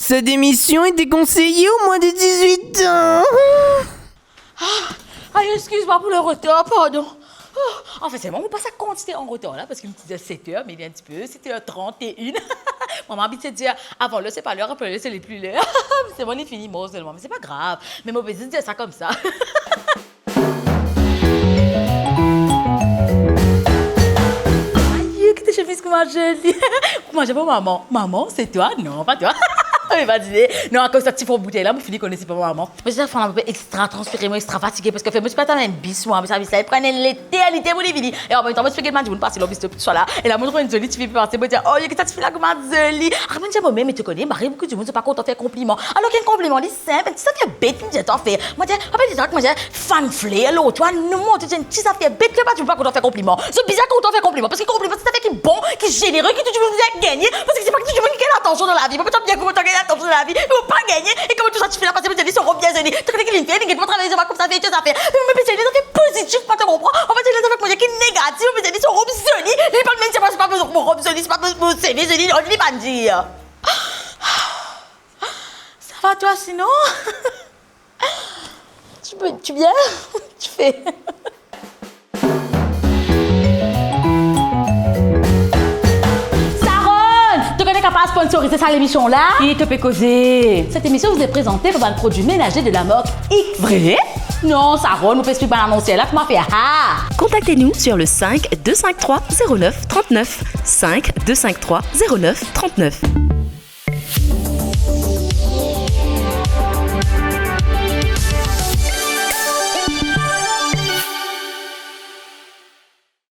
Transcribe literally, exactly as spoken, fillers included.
Cette émission est déconseillée aux moins de dix-huit ans. Ah, ay, excuse-moi pour le retard, pardon. Oh, anfin, selman mo pa sa kantite an retar la, parski mo ti dir set er, me li enn tipe set er trant e enn. Mama abitie dir, avan ler se pa ler, apre ler se li pli ler. Selman li fini mor selman, me se pa grav. Me mo pe zis dir sa koumsa. Ayo, ki to semiz kouma zoli. Kouma zoli mo mama. Mama, c'est toi? Non, pas toi. Me pa dir. Non, akoz sa ti fon boutey la, mo fini kone se pa mo mama. Me sa, fann la, mo pe extra transpire, mo extra fatige, parski anfin, mo ti pe atann enn bis, mwa, me sa bis la, li pran enn leternite pou li vini. E an mem tan, mo ti pe get bann dimoun pase lor bis, tousala. E la, mo trouv enn zoli tifi pe pase, mo dir, "Oh, ki sa tifi la kouma zoli." Apre mo dir, "Mo mem, to kone, mari boukou dimoun, zot pa kontan fer konpliman." Alor ki enn konpliman, li sinp, enn ti zafer bet, mo dir, "To fer." Mo dir, "Apa, li dir, mo dir, fann fler lor twa, non, mo dir, enn ti zafer bet, ki bann dimoun pa kontan fer konpliman. Zot bizin kontan fer konpliman, parski konpliman, se zafer ki bon, ki zenere, ki tou dimoun bizin gagne, parski se pa ki tou dimoun ki gagn latansion dan lavi. Mo pa ti bien kontan gagn latansion dan lavi, e mo pa gagne, e kouma tou sa tifi la pase, mo dir, li so rob bien zoli. To kone ki linn fer, linn get mwa travay, zot pa koumsa fer, to zafer. Me mo pe dir li zafer pozitif, pa to konpran. Anfin, li zafer, mo dir, ki negatif, mo dir, li so rob zoli. Li pa mem dir mwa, se pa mo, mo rob zoli, se pa mo, mo seve zoli, non, li pa dir. Ça va toi sinon? Tu peux, tu viens? Tu fais. Saronn, to kone kapav sponsorize sa lemision la? Ki to pe koze? Cette émission vous est présentée par bann produits ménagers de la marque X. Vre? Non, Saronn, mo pe explik bann anonsier la kouma fer. Ah! Contactez-nous sur le cinq deux cinq trois zéro neuf trente-neuf. Cinq deux cinq trois zéro neuf trente-neuf.